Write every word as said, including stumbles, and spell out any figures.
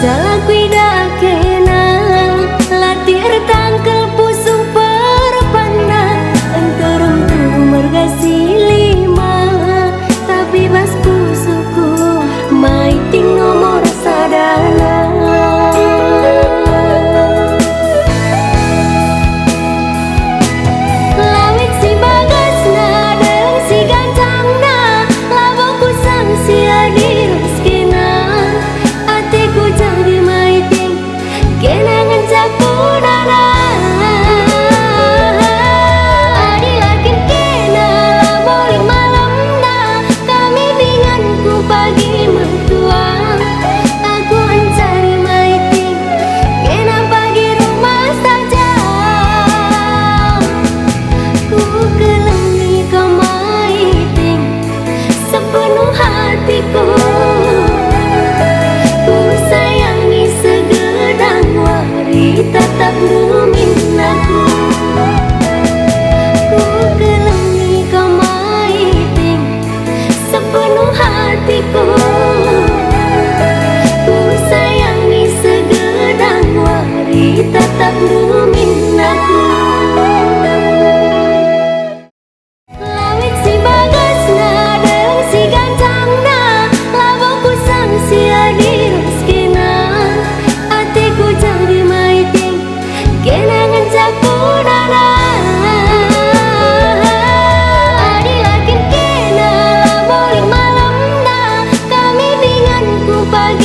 Dalan kuidah kena, latih ertangkel pusuh perpanna, enterung tu merga si lima, tapi bas pusuhku Maiting nomor sadana. Lawit si bagasna, deng si gancangna, labo kusang si adi ras kena. Ateku jadi Maiting, kena ngenca kudana. Adi la kin kena, labo lit malemna, kami dinganku pagi mertua. Aku encari Maiting, kena pagi rumah saja. Kukelengi kam Maiting sepenuh hatiku. Kusayangi segedang wari, tatap dumin aku. Kukelengi kam Maiting sepenuh hatiku. Kusayangi segedang wari, tatap dumin aku. Lawit si bagasna, deng si gancangna, labo kusang si adi ras kena. Ateku jadi Maiting, kena ngenca kudana. Adi la kin kena, labo lit malemna, kami dinganku pagi